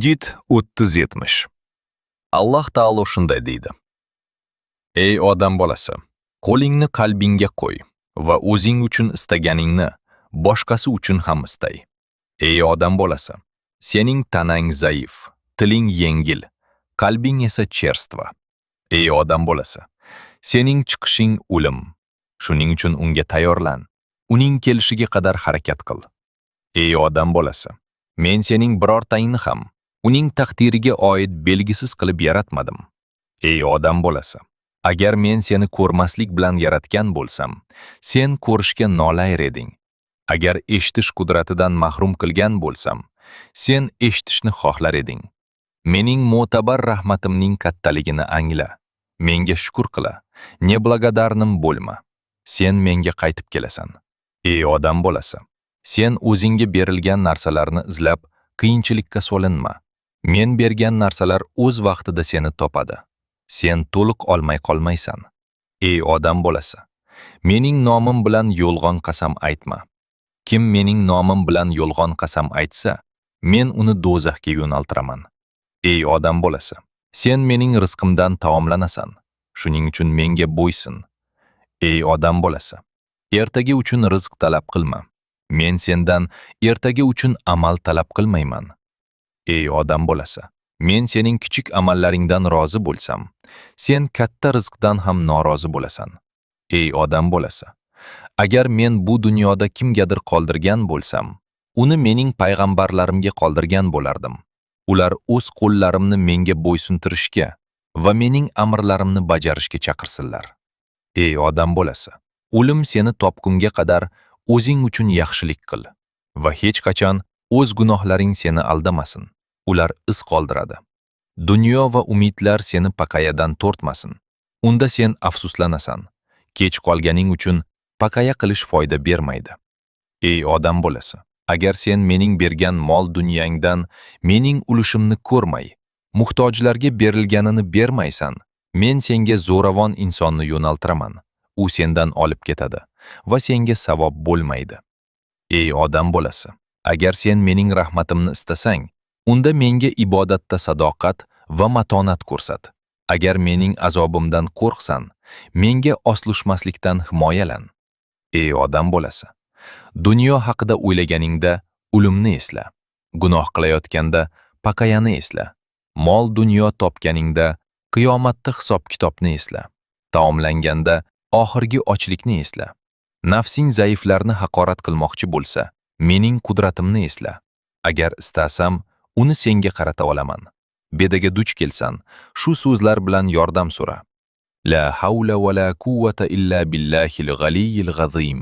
Yigit 30-70. Alloh taolo shunday deydi: Ey odam bolasi, qo'lingni qalbingga qo'y va o'zing uchun istaganingni boshqasi uchun ham istay. Ey odam bolasi, sening tanang zaif, tiling yengil, qalbing esa черства. Ey odam bolasi, sening chiqishing o'lim. Shuning uchun unga tayyorlan. Uning kelishiga qadar harakat qil. Ey odam bolasi, men sening birortangni ham uning taqdiriga oid belgisiz qilib yaratmadim. Ey odam bolasi, agar men seni ko'rmaslik bilan yaratgan bo'lsam, sen ko'rishga nolayr eding. Agar eshitish qudratidan mahrum qilgan bo'lsam, sen eshitishni xohlar eding. Mening mo'tabar rahmatimning kattaligini angla. Menga shukr qila, неблагодарным bo'lma. Sen menga qaytib kelasan. Ey odam bolasi, sen o'zingga berilgan narsalarni izlab qiyinchilikka solinma. Men bergan narsalar o'z vaqtida seni topadi. Sen to'liq olmay qolmaysan. Ey odam bolasi, mening nomim bilan yolg'on qasam aytma. Kim mening nomim bilan yolg'on qasam aytsa, men uni do'zaxga yo'naltiraman. Ey odam bolasi, sen mening rizqimdan taomlanasan. Shuning uchun menga bo'ysun. Ey odam bolasi, ertaga uchun rizq talab qilma. Men sendan ertaga uchun amal talab qilmayman. Ey odam bolasi, men sening kichik amallaringdan rozi bo'lsam, sen katta rizqdan ham norozi bo'lasan. Ey odam bolasi, agar men bu dunyoda kimgadir qoldirgan bo'lsam, uni mening payg'ambarlarimga qoldirgan bo'lardim. Ular o'z qo'llarimni menga bo'ysuntirishga va mening amrlarimni bajarishga chaqirsinlar. Ey odam bolasi, o'lim seni topgunga qadar o'zing uchun yaxshilik qil va hech qachon o'z gunohlaring seni aldamasin. Ular iz qoldiradi. Dunyo va umidlar seni paqayadan tortmasin. Unda sen afsuslanasan. Kech qolganing uchun paqaya qilish foyda bermaydi. Ey odam bolasi, agar sen mening bergan mol dunyangdan mening ulushimni ko'rmay, muhtojlarga berilganini bermaysan, men senga zo'ravon insonni yo'naltiraman. U sendan olib ketadi va senga savob bo'lmaydi. Ey odam bolasi, agar sen mening rahmatimni istasang, unda menga ibodatda sadoqat va matonat ko'rsat. Agar mening azobimdan qo'rqsan, menga oslishmaslikdan himoyalan. Ey odam bolasi, dunyo haqida o'ylaganingda o'limni esla. Gunoh qilayotganda paqayani esla. Mol dunyo topganingda qiyomatda hisob-kitobni esla. Taomlanganda oxirgi ochlikni esla. Nafsing zaiflarni haqorat qilmoqchi bo'lsa, mening qudratimni esla. Agar istasam, uni senga qarata olaman. Bedaga duch kelsan, shu so'zlar bilan yordam so'ra. La havla va la quvvata illa billahil g'aliyyil g'azim.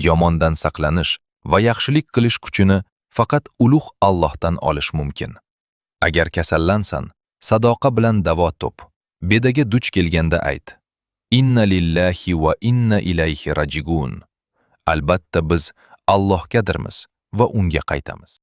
Yomondan saqlanish va yaxshilik qilish kuchini faqat ulug' Allohdan olish mumkin. Agar kasallansan, sadoqa bilan davo top. Bedaga duch kelganda ayt: Inna lillahi va inna ilayhi rajigun. Albatta biz Allohgadirmiz va unga qaytamiz.